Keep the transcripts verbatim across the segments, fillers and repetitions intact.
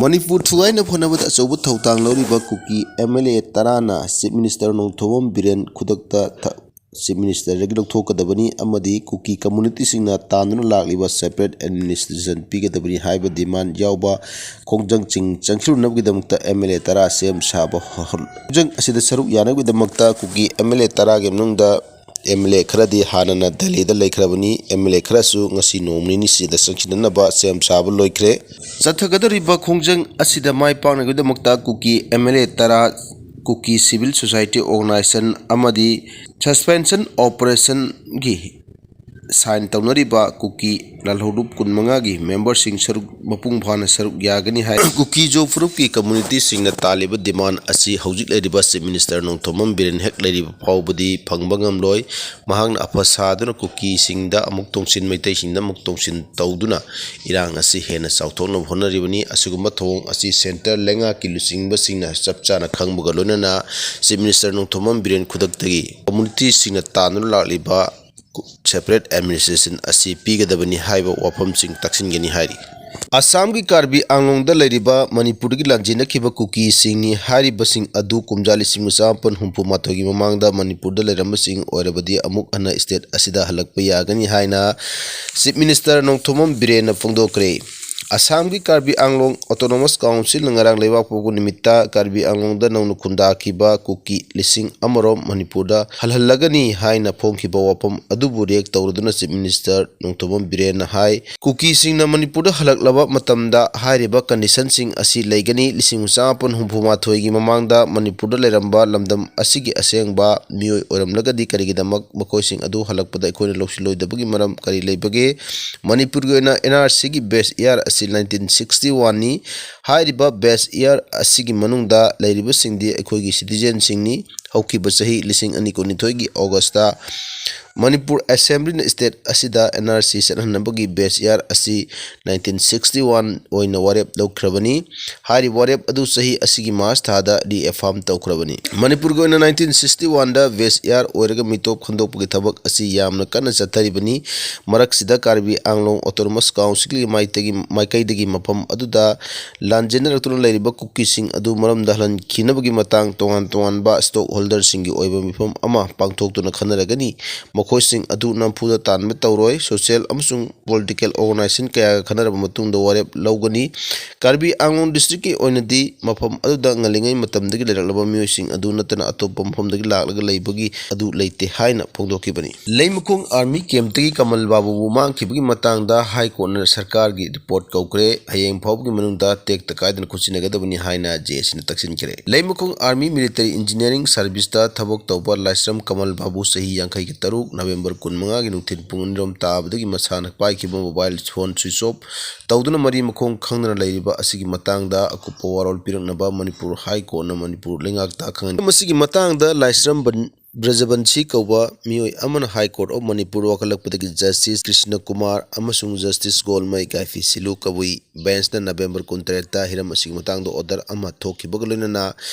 ꯃꯅꯤꯄꯨꯔ ꯊꯨꯒꯥꯏꯅꯕ ꯍꯣꯠꯅꯕꯗ ꯑꯆꯧꯕ ꯊꯧꯗꯥꯡ ꯂꯧꯔꯤꯕ ꯀꯨꯀꯤ MLA ꯇꯔꯥꯅ Chief Minister Nongthombam Biren ꯈꯨꯗꯛꯇ ꯊ-, Chief Ministerꯗꯒꯤ ꯂꯧꯊꯣꯛꯀꯗꯕꯅꯤ ꯑꯃꯗꯤ ꯀꯨꯀꯤ communityꯁꯤꯡꯅ ꯇꯥꯟꯗꯨꯅ ꯂꯥꯛꯂꯤꯕ separate administration ꯄꯤꯒꯗꯕꯅꯤ ꯍꯥꯏꯕ demand ꯌꯥꯎꯕ ꯈꯣꯡꯖꯪꯁꯤꯡ ꯆꯪꯁꯤꯜꯂꯨꯅꯕꯒꯤꯗꯃꯛꯇ MLA ꯇꯔꯥ ꯁꯦꯝ ꯁꯥꯕ ꯍꯧ-, ꯈꯣꯡꯖꯪ ꯑꯁꯤꯗ ꯁꯔꯨꯛ ꯌꯥꯅꯕꯒꯤꯗꯃꯛꯇ ꯀꯨꯀꯤ MLA ꯇꯔꯥꯒꯤ ꯃꯅꯨꯡꯗ MLA ꯈꯔꯗꯤ ꯍꯥꯟꯅꯅ ꯗꯦꯜꯂꯤꯗ ꯂꯩꯈ꯭ꯔꯕꯅꯤ꯫ MLA ꯈꯔꯁꯨ ꯉꯁꯤ ꯅꯣꯡ ꯅꯤꯅꯤꯁꯤꯗ ꯆꯪꯁꯤꯟꯅꯅꯕ ꯁꯦꯝ ꯁꯥꯕ ꯂꯣꯏꯈ꯭ꯔꯦ꯫ ꯆꯠꯊꯒꯗꯧꯔꯤꯕ ꯈꯣꯡꯖꯪ ꯑꯁꯤꯗ ꯃꯥꯏ ꯄꯥꯛꯅꯕꯒꯤꯗꯃꯛꯇ ꯀꯨꯀꯤ MLA ꯇꯔꯥ, ꯀꯨꯀꯤ civil society organization ꯑꯃꯗꯤ suspension operationꯒꯤ sign ꯇꯧꯅꯔꯤꯕ ꯀꯨꯀꯤ ꯂꯥꯜꯍꯧꯂꯨꯞ ꯀꯨꯟꯃꯉꯥꯒꯤ memberꯁꯤꯡ ꯁꯔꯨꯛ ꯃꯄꯨꯡ ꯐꯥꯅ ꯁꯔꯨꯛ ꯌꯥꯒꯅꯤ ꯍꯥꯏ꯫ ꯀꯨꯀꯤ ꯖꯣ ꯐꯨꯔꯨꯞꯀꯤ communityꯁꯤꯡꯅ ꯇꯥꯜꯂꯤꯕ demand ꯑꯁꯤ ꯍꯧꯖꯤꯛ ꯂꯩꯔꯤꯕ Chief Minister ꯅꯣꯡꯊꯣꯝꯕꯝ ꯕꯤꯔꯦꯟ ꯍꯦꯛ ꯂꯩꯔꯤꯕ ꯐꯥꯎꯕꯗꯤ ꯐꯪꯕ ꯉꯝꯂꯣꯏ꯫ ꯃꯍꯥꯛꯅ ꯑꯐ ꯁꯥꯗꯨꯅ ꯀꯨꯀꯤꯁꯤꯡꯗ ꯑꯃꯨꯛ ꯇꯣꯡꯁꯤꯟ, ꯃꯩꯇꯩꯁꯤꯡꯗ ꯑꯃꯨꯛ ꯇꯣꯡꯁꯤꯟ ꯇꯧꯗꯨꯅ ꯏꯔꯥꯡ ꯑꯁꯤ ꯍꯦꯟꯅ ꯆꯥꯎꯊꯣꯛꯅꯕ ꯍꯣꯠꯅꯔꯤꯕꯅꯤ꯫ ꯑꯁꯤꯒꯨꯝꯕ ꯊꯧꯑꯣꯡ ꯑꯁꯤ centre ꯂꯩꯉꯥꯛꯀꯤ ꯂꯨꯆꯤꯡꯕꯁꯤꯡꯅ ꯆꯞ ꯆꯥꯅ ꯈꯪꯕꯒ ꯂꯣꯏꯅꯅ Chief Minister ꯅꯣꯡꯊꯣꯝꯕꯝ ꯕꯤꯔꯦꯟ ꯈꯨꯗꯛꯇꯒꯤ communityꯁꯤꯡꯅ ꯇꯥꯟꯗꯨꯅ ꯂꯥꯛꯂꯤꯕ separate administration ꯑꯁꯤ ꯄꯤꯒꯗꯕꯅꯤ ꯍꯥꯏꯕ ꯋꯥꯐꯝꯁꯤꯡ ꯇꯥꯛꯁꯤꯟꯒꯅꯤ ꯍꯥꯏꯔꯤ꯫ ꯑꯁꯥꯝꯒꯤ ꯀꯥꯔꯕꯤ ꯑꯪꯂꯣꯡꯗ ꯂꯩꯔꯤꯕ ꯃꯅꯤꯄꯨꯔꯗꯒꯤ ꯂꯥꯟꯖꯦꯟꯅꯈꯤꯕ ꯀꯨꯀꯤꯁꯤꯡꯅꯤ꯫ ꯍꯥꯏꯔꯤꯕꯁꯤꯡ ꯑꯗꯨ ꯀꯨꯝꯖꯥ ꯂꯤꯁꯤꯡ ꯑꯃ ꯆꯃꯥꯄꯟ ꯍꯨꯝꯐꯨ ꯃꯥꯊꯣꯏꯒꯤ ꯃꯃꯥꯡꯗ ꯃꯅꯤꯄꯨꯔꯗ ꯂꯩꯔꯝꯕꯁꯤꯡ ꯑꯣꯏꯔꯕꯗꯤ ꯑꯃꯨꯛ ꯍꯟꯅ state ꯑꯁꯤꯗ ꯍꯜꯂꯛꯄ ꯌꯥꯒꯅꯤ ꯍꯥꯏꯅ Chief Minister ꯅꯣꯡꯊꯣꯝꯕꯝ ꯕꯤꯔꯦꯟꯅ ꯐꯣꯡꯗꯣꯛꯈ꯭ꯔꯦ꯫ ꯑꯁꯥꯝꯒꯤ ꯀꯥꯔꯕꯤ ꯑꯪꯂꯣꯡ Autonomous Councilꯅ ꯉꯔꯥꯡ ꯂꯩꯕꯥꯛꯄꯣꯛꯄ ꯅꯨꯃꯤꯠꯇ ꯀꯥꯔꯕꯤ ꯑꯪꯂꯣꯡꯗ ꯅꯧꯅ ꯈꯨꯟꯗꯥꯈꯤꯕ ꯀꯨꯀꯤ ꯂꯤꯁꯤꯡ ꯑꯃꯔꯣꯝ ꯃꯅꯤꯄꯨꯔꯗ ꯍꯜꯍꯜꯂꯒꯅꯤ ꯍꯥꯏꯅ ꯐꯣꯡꯈꯤꯕ ꯋꯥꯐꯝ ꯑꯗꯨꯕꯨ react ꯇꯧꯔꯗꯨꯅ Chief Minister ꯅꯣꯡꯊꯣꯝꯕꯝ ꯕꯤꯔꯦꯟꯅ ꯍꯥꯏ, ꯀꯨꯀꯤꯁꯤꯡꯅ ꯃꯅꯤꯄꯨꯔꯗ ꯍꯜꯂꯛꯂꯕ ꯃꯇꯝꯗ ꯍꯥꯏꯔꯤꯕ conditionꯁꯤꯡ ꯑꯁꯤ ꯂꯩꯒꯅꯤ꯫ ꯂꯤꯁꯤꯡ ꯑꯃ ꯆꯃꯥꯄꯟ ꯍꯨꯝꯐꯨ ꯃꯥꯊꯣꯏꯒꯤ ꯃꯃꯥꯡꯗ ꯃꯅꯤꯄꯨꯔꯗ ꯂꯩꯔꯝꯕ ꯂꯝꯗꯝ ꯑꯁꯤꯒꯤ ꯑꯁꯦꯡꯕ ꯃꯤꯑꯣꯏ ꯑꯣꯏꯔꯝꯂꯒꯗꯤ ꯀꯔꯤꯒꯤꯗꯃꯛ ꯃꯈꯣꯏꯁꯤꯡ ꯑꯗꯨ ꯍꯜꯂꯛꯄꯗ ꯑꯩꯈꯣꯏꯅ ꯂꯧꯁꯤꯜꯂꯣꯏꯗꯕꯒꯤ ꯃꯔꯝ ꯀꯔꯤ ꯂꯩꯕꯒꯦ? ꯃꯅꯤꯄꯨꯔꯒꯤ ꯑꯣꯏꯅ NRCꯒꯤ base year ꯑꯁꯤ nineteen sixty oneꯅꯤ꯫ ꯍꯥꯏꯔꯤꯕ base year ꯑꯁꯤꯒꯤ ꯃꯅꯨꯡꯗ ꯂꯩꯔꯤꯕꯁꯤꯡꯗꯤ ꯑꯩꯈꯣꯏꯒꯤ citizenꯁꯤꯡꯅꯤ꯫ ꯍꯧꯈꯤꯕ ꯆꯍꯤ ꯂꯤꯁꯤꯡ ꯑꯅꯤ ꯀꯨꯟꯅꯤꯊꯣꯏꯒꯤ Augustꯇ ꯃꯅꯤꯄꯨꯔ ꯑꯦꯁꯦꯝꯕ꯭ꯂꯤꯅ ꯁ꯭ꯇꯦꯠ ꯑꯁꯤꯗ ꯑꯦꯟ ꯑꯥꯔ ꯁꯤ ꯆꯠꯍꯟꯅꯕꯒꯤ ꯕꯦꯁ ꯌꯥꯔ ꯑꯁꯤ ꯅꯥꯏꯟꯇꯤꯟ ꯁꯤꯛꯁꯇꯤ ꯋꯥꯟ ꯑꯣꯏꯅ ꯋꯥꯔꯦꯞ ꯂꯧꯈ꯭ꯔꯕꯅꯤ꯫ ꯍꯥꯏꯔꯤꯕ ꯋꯥꯔꯦꯞ ꯑꯗꯨ ꯆꯍꯤ ꯑꯁꯤꯒꯤ ꯃꯥꯔꯆ ꯊꯥꯗ ꯔꯤꯑꯦꯐꯥꯔꯝ ꯇꯧꯈ꯭ꯔꯕꯅꯤ꯫ ꯃꯅꯤꯄꯨꯔꯒꯤ ꯑꯣꯏꯅ ꯅꯥꯏꯟꯇꯤꯟ ꯁꯤꯛꯁꯇꯤ ꯋꯥꯟꯗ ꯕꯦꯁ ꯌꯥꯔ ꯑꯣꯏꯔꯒ ꯃꯤꯇꯣꯞ ꯈꯟꯗꯣꯛꯄꯒꯤ ꯊꯕꯛ ꯑꯁꯤ ꯌꯥꯝꯅ ꯀꯟꯅ ꯆꯠꯊꯔꯤꯕꯅꯤ꯫ ꯃꯔꯛꯁꯤꯗ ꯀꯥꯔꯕꯤ ꯑꯥꯡꯂꯣꯡ ꯑꯣꯇꯣꯅꯣꯃꯁ ꯀꯥꯎꯟꯁꯤꯜꯒꯤ ꯃꯥꯏꯇꯒꯤ-, ꯃꯥꯏꯀꯩꯗꯒꯤ ꯃꯐꯝ ꯑꯗꯨꯗ ꯂꯥꯟꯖꯦꯟꯅꯔꯛꯇꯨꯅ ꯂꯩꯔꯤꯕ ꯀꯨꯀꯤꯁꯤꯡ ꯑꯗꯨ ꯃꯔꯝꯗ ꯍꯜꯍꯟꯈꯤꯅꯕꯒꯤ ꯃꯇꯥꯡ ꯇꯣꯉꯥꯟ ꯇꯣꯉꯥꯟꯕ ꯁ꯭ꯇꯣꯛ ꯍꯣꯜꯗꯔꯁꯤꯡꯒꯤ ꯑꯣꯏꯕ ꯃꯤꯐꯝ ꯑꯃ ꯄꯥꯡꯊꯣꯛꯇꯨꯅ ꯈꯟꯅꯔꯒꯅꯤ꯫ ꯃꯈꯣꯏꯁꯤꯡ ꯑꯗꯨ ꯅꯝꯐꯨꯗ ꯇꯥꯟꯕ ꯇꯧꯔꯣꯏ꯫ ꯁꯣꯁꯤꯌꯦꯜ ꯑꯃꯁꯨꯡ ꯄꯣꯂꯤꯇꯤꯀꯦꯜ ꯑꯣꯔꯒꯅꯥꯏꯖꯦꯁꯟ ꯀꯌꯥꯒ ꯈꯟꯅꯔꯕ ꯃꯇꯨꯡꯗ ꯋꯥꯔꯦꯞ ꯂꯧꯒꯅꯤ꯫ ꯀꯥꯔꯕꯤ ꯑꯥꯡꯂꯣꯡ ꯗꯤꯁꯇ꯭ꯔꯤꯛꯀꯤ ꯑꯣꯏꯅꯗꯤ ꯃꯐꯝ ꯑꯗꯨꯗ ꯉꯜꯂꯤꯉꯩ ꯃꯇꯝꯗꯒꯤ ꯂꯩꯔꯛꯂꯕ ꯃꯤꯑꯣꯏꯁꯤꯡ ꯑꯗꯨ ꯅꯠꯇꯅ ꯑꯇꯣꯞꯄ ꯃꯐꯝꯗꯒꯤ ꯂꯥꯛꯂꯒ ꯂꯩꯕꯒꯤ ꯑꯗꯨ ꯂꯩꯇꯦ ꯍꯥꯏꯅ ꯐꯣꯡꯗꯣꯛꯈꯤꯕꯅꯤ꯫ ꯂꯩꯃꯈꯣꯡ ꯑꯥꯔꯃꯤ ꯀꯦꯝꯞꯇꯒꯤ ꯀꯃꯜ ꯕꯥꯕꯨꯕꯨ ꯃꯥꯡꯈꯤꯕꯒꯤ ꯃꯇꯥꯡꯗ ꯍꯥꯏ ꯀꯣꯔꯠꯅ ꯁꯔꯀꯥꯔꯒꯤ ꯔꯤꯄꯣꯔꯠ ꯀꯧꯈ꯭ꯔꯦ꯫ ꯍꯌꯦꯡ ꯐꯥꯎꯕꯒꯤ ꯃꯅꯨꯡꯗ ꯇꯦꯛꯇ ꯀꯥꯏꯗꯅ ꯈꯨꯠꯁꯤꯟꯅꯒꯗꯕꯅꯤ ꯍꯥꯏꯅ ꯖꯦ ꯑꯦꯁ ꯁꯤꯅ ꯇꯛꯁꯤꯟꯈ꯭ꯔꯦ꯫ ꯂꯩꯃꯈꯣꯡ ꯑꯥꯔꯃꯤ ꯃꯤꯂꯤꯇꯔꯤ ꯏꯟꯖꯤꯅꯤꯌꯥꯔꯤꯡ ꯁꯥꯔꯚꯤꯁꯇ ꯊꯕꯛ ꯇꯧꯕ ꯂꯥꯏꯁ꯭ꯔꯝ ꯀꯃꯜ ꯕꯥꯕꯨ, ꯆꯍꯤ ꯌꯥꯡꯈꯩꯒ ꯇꯔꯨꯛ, ꯅꯕꯦꯝꯕꯔ ꯀꯨꯟꯃꯉꯥꯒꯤ ꯅꯨꯡꯊꯤꯜ ꯄꯨꯡ ꯑꯅꯤꯔꯣꯝ ꯇꯥꯕꯗꯒꯤ ꯃꯁꯥꯅ ꯄꯥꯏꯈꯤꯕ ꯃꯣꯕꯥꯏꯜ ꯐꯣꯟ ꯁ꯭ꯋꯤꯆ ꯑꯣꯐ ꯇꯧꯗꯨꯅ ꯃꯔꯤ ꯃꯈꯣꯡ ꯈꯪꯗꯅ ꯂꯩꯔꯤꯕ ꯑꯁꯤꯒꯤ ꯃꯇꯥꯡꯗ ꯑꯀꯨꯞꯄ ꯋꯥꯔꯣꯜ ꯄꯤꯔꯛꯅꯕ ꯃꯅꯤꯄꯨꯔ ꯍꯥꯏ ꯀꯣꯔꯠꯅ ꯃꯅꯤꯄꯨꯔ ꯂꯩꯉꯥꯛꯇ ꯈꯪꯍꯟ-, ꯃꯁꯤꯒꯤ ꯃꯇꯥꯡꯗ ꯂꯥꯏꯁ꯭ꯔꯝ ꯕꯟ-, ꯕ꯭ꯔꯖꯕꯟꯁꯤ ꯀꯧꯕ ꯃꯤꯑꯣꯏ ꯑꯃꯅ ꯍꯥꯏ ꯀꯣꯔꯠ ꯑꯣꯐ ꯃꯅꯤꯄꯨꯔ ꯋꯥꯀꯠꯂꯛꯄꯗꯒꯤ ꯖꯁꯇꯤꯁ ꯀ꯭ꯔꯤꯁꯅ ꯀꯨꯃꯥꯔ ꯑꯃꯁꯨꯡ ꯖꯁꯇꯤꯁ ꯒꯣꯜꯃꯩ ꯒꯥꯏꯐꯤ ꯁꯤꯂꯨ ꯀꯕꯨꯏ ꯕꯦꯟꯁꯅ ꯅꯕꯦꯝꯕꯔ ꯀꯨꯟꯇꯔꯦꯠꯇ ꯍꯤꯔꯝ ꯑꯁꯤꯒꯤ ꯃꯇꯥꯡꯗ ꯑꯣꯔꯗꯔ ꯑꯃ ꯊꯣꯛꯈꯤꯕꯒ ꯂꯣꯏꯅꯅ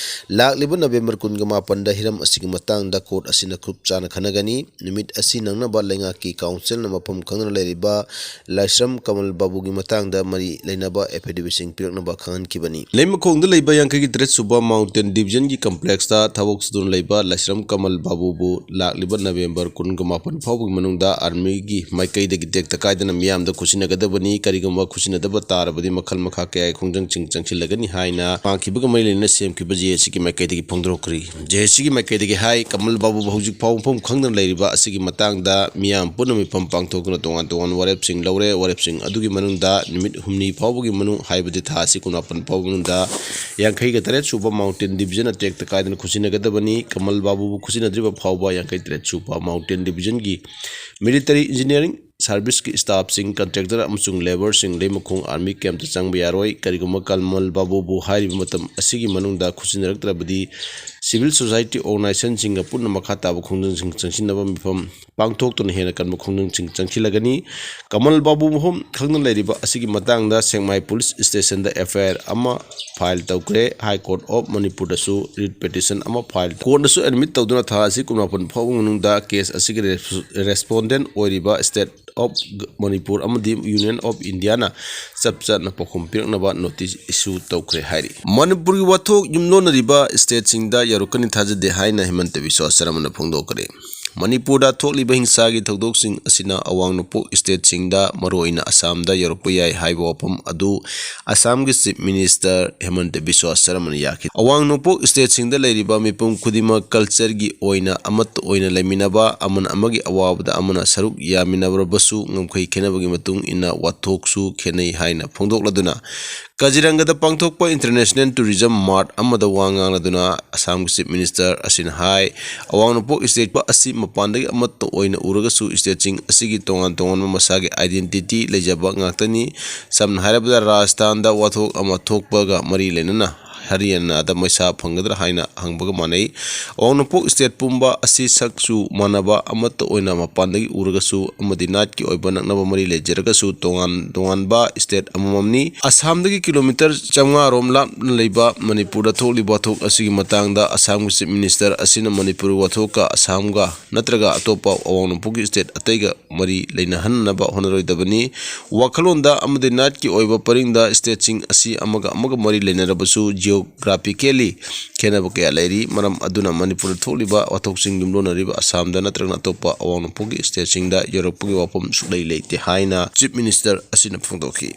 ꯂꯥꯛꯂꯤꯕ ꯅꯕꯦꯝꯕꯔ ꯀꯨꯟꯒ ꯃꯥꯄꯟꯗ ꯍꯤꯔꯝ ꯑꯁꯤꯒꯤ ꯃꯇꯥꯡꯗ ꯀꯣꯔꯠ ꯑꯁꯤꯅ ꯈꯨꯞ ꯆꯥꯅ ꯈꯟꯅꯒꯅꯤ꯫ ꯅꯨꯃꯤꯠ ꯑꯁꯤ ꯅꯪꯅꯕ ꯂꯩꯉꯥꯛꯀꯤ ꯀꯥꯎꯟꯁꯤꯜꯅ ꯃꯐꯝ ꯈꯪꯗꯅ ꯂꯩꯔꯤꯕ ꯂꯥꯏꯁ꯭ꯔꯝ ꯀꯃꯜ ꯕꯥꯕꯨꯒꯤ ꯃꯇꯥꯡꯗ ꯃꯔꯤ ꯂꯩꯅꯕ ꯑꯦꯐꯤꯗꯦꯕꯤꯠꯁꯤꯡ ꯄꯤꯔꯛꯅꯕ ꯈꯪꯍꯟꯈꯤꯕꯅꯤ꯫ ꯂꯩꯃꯈꯣꯡꯗ ꯂꯩꯕ ꯌꯥꯡꯈꯩꯒꯤ ꯇꯔꯦꯠ ꯁꯨꯕ ꯃꯥꯎꯟꯇꯦꯟ ꯗꯤꯕꯤꯖꯟꯒꯤ ꯀꯝꯄ꯭ꯂꯦꯛꯁꯇ ꯊꯕꯛ ꯁꯨꯗꯨꯅ ꯂꯩꯕ ꯂꯥꯏꯁ꯭ꯔꯝ ꯀꯃꯜ ꯕꯥꯕꯨꯕꯨ ꯂꯥꯛꯂꯤꯕ ꯅꯕꯦꯝꯕꯔ ꯀꯨꯟꯒ ꯃꯥꯄꯟ ꯐꯥꯎꯕꯒꯤ ꯃꯅꯨꯡꯗ ꯑꯥꯔꯃꯤꯒꯤ ꯃꯥꯏꯀꯩꯗꯒꯤ ꯇꯦꯛꯇ ꯀꯥꯏꯗꯅ ꯃꯤꯌꯥꯝꯗ ꯈꯨꯠꯁꯤꯟꯅꯒꯗꯕꯅꯤ꯫ ꯀꯔꯤꯒꯨꯝꯕ ꯈꯨꯠꯁꯤꯟꯅꯗꯕ ꯇꯥꯔꯕꯗꯤ ꯃꯈꯜ ꯃꯈꯥ ꯀꯌꯥꯒꯤ ꯈꯣꯡꯖꯪꯁꯤꯡ ꯆꯪꯁꯤꯜꯂꯒꯅꯤ ꯍꯥꯏꯅ ꯃꯥꯡꯈꯤꯕꯒ ꯃꯔꯤ ꯂꯩꯅꯅ ꯁꯦꯝꯈꯤꯕ ꯖꯦ ꯑꯦꯁ ꯁꯤꯒꯤ ꯃꯥꯏꯀꯩꯗꯒꯤ ꯐꯣꯡꯗꯣꯔꯛꯈ꯭ꯔꯤ꯫ ꯖꯦ ꯑꯦꯁ ꯁꯤꯒꯤ ꯃꯥꯏꯀꯩꯗꯒꯤ ꯍꯥꯏ, ꯀꯃꯜ ꯕꯥꯕꯨꯕꯨ ꯍꯧꯖꯤꯛ ꯐꯥꯎꯕ ꯃꯐꯝ ꯈꯪꯗꯅ ꯂꯩꯔꯤꯕ ꯑꯁꯤꯒꯤ ꯃꯇꯥꯡꯗ ꯃꯤꯌꯥꯝ ꯄꯨꯟꯅ ꯃꯤꯐꯝ ꯄꯥꯡꯊꯣꯛꯇꯨꯅ ꯇꯣꯉꯥꯟ ꯇꯣꯉꯥꯟꯕ ꯋꯥꯔꯦꯞꯁꯤꯡ ꯂꯧꯔꯦ꯫ ꯋꯥꯔꯦꯞꯁꯤꯡ ꯑꯗꯨꯒꯤ ꯃꯅꯨꯡꯗ ꯅꯨꯃꯤꯠ ꯍꯨꯝꯅꯤ ꯐꯥꯎꯕꯒꯤ ꯃꯅꯨꯡ, ꯍꯥꯏꯕꯗꯤ ꯊꯥ ꯑꯁꯤ ꯀꯨꯟꯃꯥꯄꯟ ꯐꯥꯎꯕꯒꯤ ꯃꯅꯨꯡꯗ ꯌꯥꯡꯈꯩꯒ ꯇꯔꯦꯠ ꯁꯨꯕ ꯃꯥꯎꯟꯇꯦꯟ ꯗꯤꯕꯤꯖꯟꯅ ꯇꯦꯛꯇ ꯀꯥꯏꯗꯅ ꯈꯨꯠꯁꯤꯟꯅꯒꯗꯕꯅꯤ꯫ ꯀꯃꯜ ꯕꯥꯕꯨꯕꯨ ꯈꯨꯠꯁꯤꯟꯅꯗ꯭ꯔꯤꯕ ꯐꯥꯎꯕ ꯌꯥꯡꯈꯩ ꯇꯔꯦꯠ ꯁꯨꯕ ꯃꯥꯎꯟꯇꯦꯟ ꯗꯤꯕꯤꯖꯟꯒꯤ ꯃꯤꯂꯤꯇꯔꯤ ꯏꯟꯖꯤꯅꯤꯌꯥꯔꯤꯡ service ꯀꯤ staff ꯁꯤꯡ, contractor ꯑꯃꯁꯨꯡ labour ꯁꯤꯡ ꯂꯩꯃꯈꯣꯡ army camp ꯇ ꯆꯪꯕ ꯌꯥꯔꯣꯏ꯫ ꯀꯔꯤꯒꯨꯝꯕ ꯀꯃꯜ ꯕꯥꯕꯨꯕꯨ ꯍꯥꯏꯔꯤꯕ ꯃꯇꯝ ꯑꯁꯤꯒꯤ ꯃꯅꯨꯡꯗ ꯈꯨꯠꯁꯤꯟꯅꯔꯛꯇ꯭ꯔꯕꯗꯤ civil society organization ꯁꯤꯡꯒ ꯄꯨꯟꯅ ꯃꯈꯥ ꯇꯥꯕ ꯈꯣꯡꯖꯪꯁꯤꯡ ꯆꯪꯁꯤꯟꯅꯕ ꯃꯤꯐꯝ ꯄꯥꯡꯊꯣꯛꯇꯨꯅ ꯍꯦꯟꯅ ꯀꯟꯕ ꯈꯣꯡꯖꯪꯁꯤꯡ ꯆꯪꯁꯤꯜꯂꯒꯅꯤ꯫ ꯀꯃꯜ ꯕꯥꯕꯨ ꯃꯐꯝ ꯈꯪꯗꯅ ꯂꯩꯔꯤꯕ ꯑꯁꯤꯒꯤ ꯃꯇꯥꯡꯗ ꯁꯦꯛꯃꯥꯏ police station the F I R ꯑꯃ file ꯇꯧꯈ꯭ꯔꯦ꯫ High Court of ꯃꯅꯤꯄꯨꯔꯗꯁꯨ writ petition ꯑꯃ file, court ꯅꯁꯨ admit ꯇꯧꯗꯨꯅ ꯊꯥ ꯑꯁꯤ ꯀꯨꯟꯃꯥꯄꯟ ꯐꯥꯎꯕ ꯃꯅꯨꯡꯗ case ꯑꯁꯤꯒꯤ res-, respondent ꯑꯣꯏꯔꯤꯕ State of ꯃꯅꯤꯄꯨꯔ ꯑꯃꯗꯤ Union of India ꯅ ꯆꯞ ꯆꯥꯅ ꯄꯥꯎꯈꯨꯝ ꯄꯤꯔꯛꯅꯕ notice issue ꯇꯧꯈ꯭ꯔꯦ ꯍꯥꯏꯔꯤ꯫ ꯃꯅꯤꯄꯨꯔꯒꯤ ꯋꯥꯊꯣꯛ ꯌꯨꯝꯂꯣꯟꯅꯔꯤꯕ state ꯁꯤꯡꯗ ꯌꯧꯔꯛꯀꯅꯤ ꯊꯥꯖꯗꯦ ꯍꯥꯏꯅ ꯍꯤꯃꯟꯇ ꯕꯤꯁ꯭ꯋꯥ ꯁꯔꯃꯅ ꯐꯣꯡꯗꯣꯛꯈ꯭ꯔꯦ꯫ ꯃꯅꯤꯄꯨꯔꯗ ꯊꯣꯛꯂꯤꯕ ꯍꯤꯡꯁꯥꯒꯤ ꯊꯧꯗꯣꯛꯁꯤꯡ ꯑꯁꯤꯅ ꯑꯋꯥꯡ ꯅꯣꯡꯄꯣꯛ state ꯁꯤꯡꯗ, ꯃꯔꯨꯑꯣꯏꯅ ꯑꯁꯥꯝꯗ ꯌꯧꯔꯛꯄ ꯌꯥꯏ ꯍꯥꯏꯕ ꯋꯥꯐꯝ ꯑꯗꯨ ꯑꯁꯥꯝꯒꯤ Chief Minister ꯍꯤꯃꯟꯇ ꯕꯤꯁ꯭ꯋꯥ ꯁꯔꯃꯅ ꯌꯥꯈꯤ꯫ ꯑꯋꯥꯡ ꯅꯣꯡꯄꯣꯛ state ꯁꯤꯡꯗ ꯂꯩꯔꯤꯕ ꯃꯤꯄꯨꯝ ꯈꯨꯗꯤꯡꯃꯛ culture ꯒꯤ ꯑꯣꯏꯅ ꯑꯃꯠꯇ ꯑꯣꯏꯅ ꯂꯩꯃꯤꯟꯅꯕ, ꯑꯃꯅ ꯑꯃꯒꯤ ꯑꯋꯥꯕꯗ ꯑꯃꯅ ꯁꯔꯨꯛ ꯌꯥꯃꯤꯟꯅꯔꯕꯁꯨ ꯉꯝꯈꯩ ꯈꯦꯠꯅꯕꯒꯤ ꯃꯇꯨꯡ ꯏꯟꯅ ꯋꯥꯊꯣꯛꯁꯨ ꯈꯦꯠꯅꯩ ꯍꯥꯏꯅ ꯐꯣꯡꯗꯣꯛꯂꯗꯨꯅ, ꯀꯖꯤꯔꯪꯒꯗ ꯄꯥꯡꯊꯣꯛꯄ International Tourism Mart ꯑꯃꯗ ꯋꯥ ꯉꯥꯡꯂꯗꯨꯅ ꯑꯁꯥꯝꯒꯤ Chief Minister ꯑꯁꯤꯅ ꯍꯥꯏ, ꯑꯋꯥꯡ ꯅꯣꯡꯄꯣꯛ state ꯑꯁꯤ ꯃꯄꯥꯟꯗꯒꯤ ꯑꯃꯠꯇ ꯑꯣꯏꯅ ꯎꯔꯒꯁꯨ state ꯁꯤꯡ ꯑꯁꯤꯒꯤ ꯇꯣꯉꯥꯟ ꯇꯣꯉꯥꯟꯕ ꯃꯁꯥꯒꯤ identity ꯂꯩꯖꯕ ꯉꯥꯛꯇꯅꯤ꯫ ꯁꯝꯅ ꯍꯥꯏꯔꯕꯗ ꯔꯥꯖꯁꯊꯥꯟꯗ ꯋꯥꯊꯣꯛ ꯑꯃ ꯊꯣꯛꯄꯒ ꯃꯔꯤ ꯂꯩꯅꯅ ꯍꯔꯤꯌꯥꯅꯥꯗ ꯃꯩꯁꯥ ꯐꯪꯒꯗ꯭ꯔꯥ ꯍꯥꯏꯅ ꯍꯪꯕꯒ ꯃꯥꯟꯅꯩ꯫ ꯑꯋꯥꯡ ꯅꯣꯡꯄꯣꯛ state ꯄꯨꯝꯕ ꯑꯁꯤ ꯁꯛꯁꯨ ꯃꯥꯟꯅꯕ ꯑꯃꯠꯇ ꯑꯣꯏꯅ ꯃꯄꯥꯟꯗꯒꯤ ꯎꯔꯒꯁꯨ ꯑꯃꯗꯤ ꯅꯥꯠꯀꯤ ꯑꯣꯏꯕ ꯅꯛꯅꯕ ꯃꯔꯤ ꯂꯩꯖꯔꯒꯁꯨ ꯇꯣꯉꯥꯟ ꯇꯣꯉꯥꯟꯕ state ꯑꯃꯃꯝꯅꯤ꯫ ꯑꯁꯥꯝꯗꯒꯤ kilometre ꯆꯥꯝꯃꯉꯥ ꯔꯣꯝ ꯂꯥꯞꯅ ꯂꯩꯕ ꯃꯅꯤꯄꯨꯔꯗ ꯊꯣꯛꯂꯤꯕ ꯋꯥꯊꯣꯛ ꯑꯁꯤꯒꯤ ꯃꯇꯥꯡꯗ ꯑꯁꯥꯝꯒꯤ Chief Minister ꯑꯁꯤꯅ ꯃꯅꯤꯄꯨꯔꯒꯤ ꯋꯥꯊꯣꯛꯀ ꯑꯁꯥꯝꯒ ꯅꯠꯇ꯭ꯔꯒ ꯑꯇꯣꯞꯄ ꯑꯋꯥꯡ ꯅꯣꯡꯄꯣꯛꯀꯤ state ꯑꯇꯩꯒ ꯃꯔꯤ ꯂꯩꯅꯍꯟꯅꯕ ꯍꯣꯠꯅꯔꯣꯏꯗꯕꯅꯤ꯫ ꯋꯥꯈꯜꯂꯣꯟꯗ ꯑꯃꯗꯤ ꯅꯥꯠꯀꯤ ꯑꯣꯏꯕ ꯄꯔꯤꯡꯗ state ꯁꯤꯡ ꯑꯁꯤ ꯑꯃꯒ ꯑꯃꯒ ꯃꯔꯤ ꯂꯩꯅꯔꯕꯁꯨ geographically ꯈꯦꯠꯅꯕ ꯀꯌꯥ ꯂꯩꯔꯤ꯫ ꯃꯔꯝ ꯑꯗꯨꯅ ꯃꯅꯤꯄꯨꯔꯗ ꯊꯣꯛꯂꯤꯕ ꯋꯥꯊꯣꯛꯁꯤꯡ ꯌꯨꯝꯂꯣꯟꯅꯔꯤꯕ ꯑꯁꯥꯝꯗ ꯅꯠꯇ꯭ꯔꯒꯅ ꯑꯇꯣꯞꯄ ꯑꯋꯥꯡ ꯅꯣꯡꯄꯣꯛꯀꯤ state ꯁꯤꯡꯗ ꯌꯧꯔꯛꯄꯒꯤ ꯋꯥꯐꯝ ꯁꯨꯛꯂꯩ ꯂꯩꯇꯦ ꯍꯥꯏꯅ Chief Minister ꯑꯁꯤꯅ ꯐꯣꯡꯗꯣꯛꯈꯤ꯫